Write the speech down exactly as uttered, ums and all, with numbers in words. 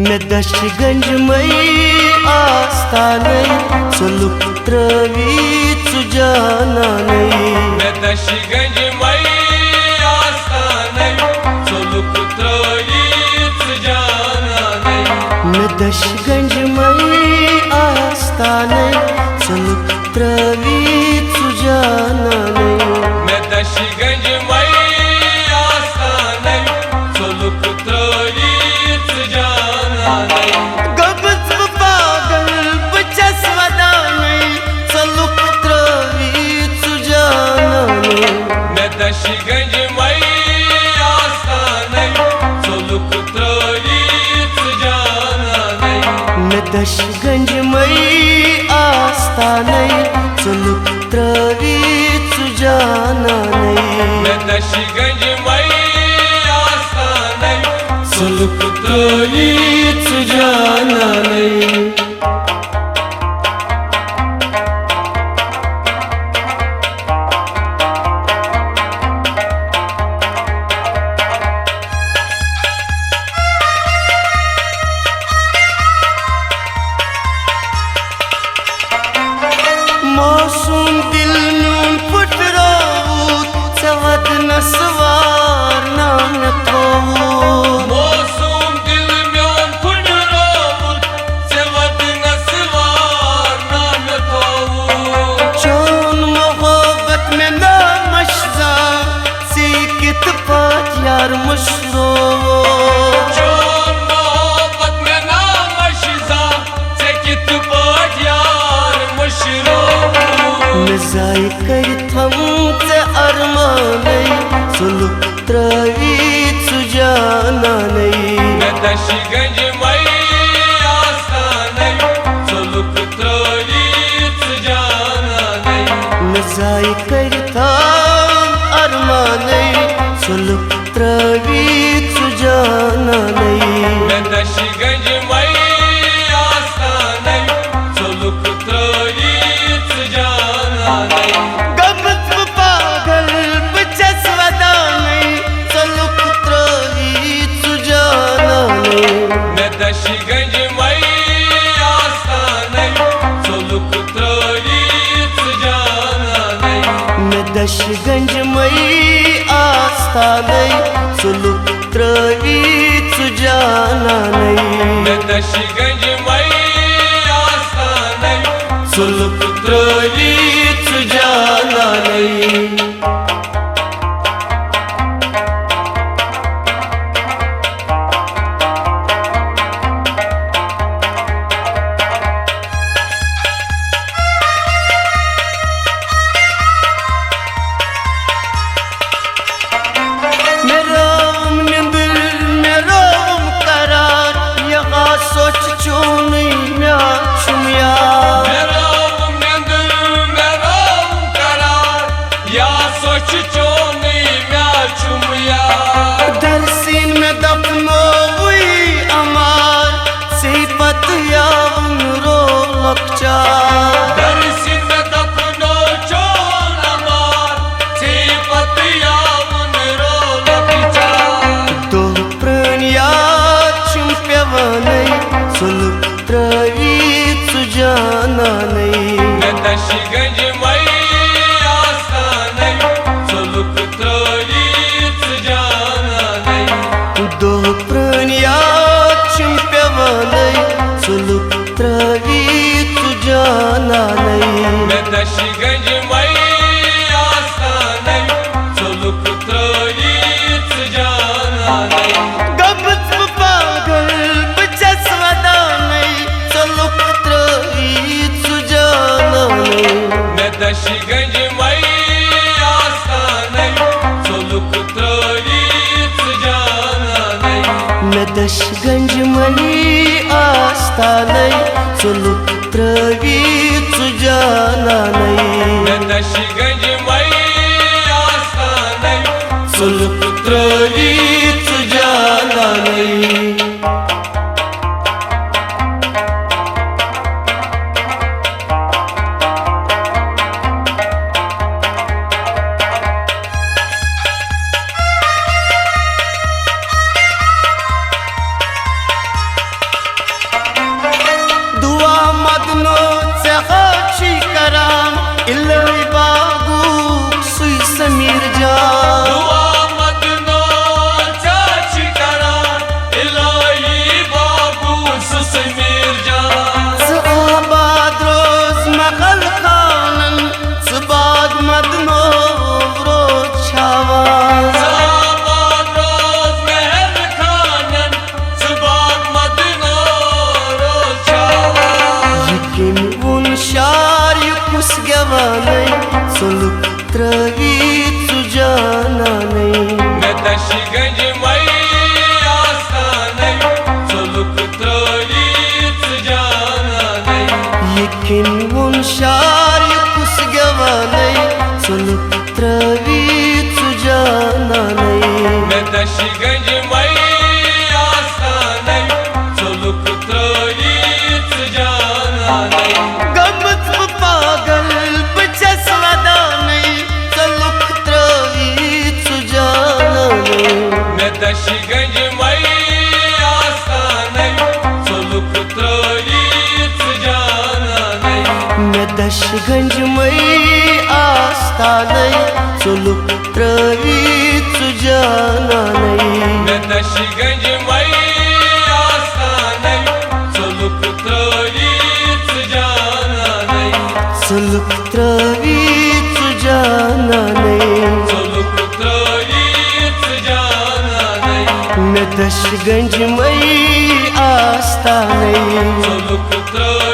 مےٚ دَچھِ گنٛجہِ مَے آستانَے، ژٕ لُکھ ترٛٲوِتھ ژٕ جانانَے۔ مےٚ دَچھِ گنٛجہِ مَے آستانَے، ژٕ لُکھ ترٛٲوِتھ ژٕ جانانَے۔ مےٚ دَچھِ گنٛجہِ مَے آستانَے، ژٕ لُکھ ترٛٲوِتھ ژٕ جانانَے۔ مےٚ دَچھِ گنٛجہِ مَے آستانَے، ژٕ لُکھ ترٛٲوِتھ ژٕ جانانَے۔ گوٚبُس بہٕ پاگل، بہٕ چھَس وَدانٕے، ژٕ لُکھ ترٛٲوِتھ ژٕ جانانٕے۔ مےٚ دَچھِ گنٛجہِ مَے آستانَے، ژٕ لُکھ ترٛٲوِتھ ژٕ جانانَے۔ مےٚ دَچھِ گنٛجہِ مَے آستانَے، ژٕ لُکھ ترٛٲوِتھ ژٕ جانانَے۔ مےٚ دَچھِ گنٛجہِ مَے آستانَے، ژٕ لُکھ ترٛٲوِتھ ژٕ جانانَے۔ معصوم دِل میون پھٕٹرووُتھ، ژےٚ وَدنَس وارناونہٕ تھووُتھ۔ معصوم دِل میون پھٕٹرووُتھ، ژےٚ وَدنَس وارناونہٕ تھووُتھ۔ چون محبت مےٚ نامَشزا، ژےٚ کِتھ پٲٹھۍ یار مٔشرووُتھ؟ چون محبت مےٚ نامَشزا، ژےٚ کِتھ پٲٹھۍ یار مٔشرووُت؟ مےٚ ضایع کٔرِتھ تھَم ژےٚ ارمانَے، ژٕ لُکھ ترٛٲوِتھ ژٕ جانانَے۔ مےٚ دَچھِ گنٛجہِ مَے آستانَے، ژٕ لُکھ ترٛٲوِتھ ژٕ جانانَے۔ مےٚ ضایع کٔرِتھ تھَم ارمانَے، ژٕ لُکھ ترٛٲوِتھ ژٕ جانانَے۔ مےٚ دَچھِ گنٛجہِ مَے آستانَے، ژٕ لُکھ ترٛٲوِتھ ژٕ جانانَے۔ گوٚبُس بہٕ پاگل، بہٕ چھَس وَدانٕے، ژٕ لُکھ ترٛٲوِتھ ژٕ جانانَے۔ مےٚ دَچھِ گنٛجہِ مَے آستانَے، ژٕ لُکھ ترٛٲوِتھ ژٕ جانانَے۔ مےٚ دَچھِ گنٛجہِ مَے آستانَے، ژٕ لُکھ ترٛٲوِتھ ژٕ جانانَے۔ مےٚ دَچھِ گنٛجہِ مَے آستانَے، ژٕ لُکھ ترٛٲوِتھ ژٕ جانانَے۔ مےٚ رٲوٕم نِندٕر، مےٚ رٲوٕم قرار، یہِ آسو چھُ چونُے، مےٚ چھُم یار۔ مےٚ رٲوٕم نِندٕر، مےٚ رٲوٕم قرار، یہِ آسو چھُ چونُے، مےٚ چھُم یار۔ درسیٖن مےٚ دفنووُے اَمار، ژے پتہٕ یاوُن رو لۄکچار۔ درسیٖن مےٚ دفنو چون اَمار، ژے پتہٕ یاوُن رو لۄکچار۔ دۄہ پرٛٲنۍ یاد چھِم پٮ۪وانَے، ژٕ لُکھ ترٛٲوِتھ ژٕ جانانَے۔ مےٚ دَچھِ گنٛجہِ مَے آستانَے، ژٕ لُکھ ترٛٲوِتھ ژٕ جانانَے۔ دۄہ پرٛٲنۍ یاد چھِم پٮ۪وانَے، ژٕ لُکھ ترٛٲوِتھ ژٕ جانانَے۔ مےٚ دَچھِ گنٛجہِ مَے آستانَے، ژٕ لُکھ ترٛٲوِتھ ژٕ جانانَے۔ گوٚبُس بہٕ پاگل، بہٕ چھَس وَدانَے، ژٕ لُکھ ترٛٲوِتھ ژٕ جانانَے۔ مےٚ دَچھِ گنٛجہِ مَے آستانَے، ژٕ لُکھ ترٛٲوِتھ ژٕ جانانَے۔ مےٚ دَچھِ گنٛجہِ مَے آستانَے، ژٕ لُکھ ترٛٲوِتھ ژٕ جانانَے۔ مےٚ دَچھِ گنٛجہِ مَے آستانَے، ژٕ لُکھ ترٛٲوِتھ ژٕ جانانَے۔ کران الہی باغُک سُے سمیر جان۔ دعا مدنو ژےٚ چھِ کران الہی باغُک سُہ سمیر جان۔ ژٕ آباد روز محل خانن، ژٕ باغ مدنو روز چھاوان۔ ژٕ آباد روز محل خانن، ژٕ باغ مدنو روز چھاوان۔ یہِ کٔمۍ ووٚن شار، یہِ کُس گٮ۪وانَے، ژٕ لُکھ ترٲوِتھ ژٕ جانانَے۔ مےٚ دَشہِ گنٛجہِ مَے آستانَے، ژٕ لُکھ ترٲوِتھ ژٕ جانانَے۔ یہِ کٔمۍ ووٚن شار، یہِ کُس گٮ۪وانَے، ژٕ لُکھ ترٲوِتھ ژٕ جانانَے۔ مےٚ دَشہِ گنٛجہِ مَے آستانَے، ژٕ لُکھ ترٲوِتھ ژٕ جانانَے۔ گٔمٕژ بہٕ پاگل، بہٕ چھَس ودانٕے، ژٕ لُکھ ترٲوِتھ ژٕ جانانٕے۔ مےٚ دَشہِ گنٛجہِ مَے آستانَے، ژٕ لُکھ ترٲوِتھ ژٕ جانانَے۔ مےٚ دَشہِ گنٛجہِ مَے آستانَے، ژٕ لُکھ ترٲوِتھ ژٕ جانانٕے۔ مےٚ دَشہِ گنٛجہِ مَے آستانَے، ژٕ لُکھ ترٲوِتھ ژٕ جانانَے۔ ژٕ لُکھ ترٲوِتھ ژٕ جانانٕے۔ ژٕ لُکھ ترٲوِتھ ژٕ جانانَے۔ مےٚ دَشہِ گنٛجہِ مَے آستانٕے۔ ژٕ لُکھ ترٲوِتھ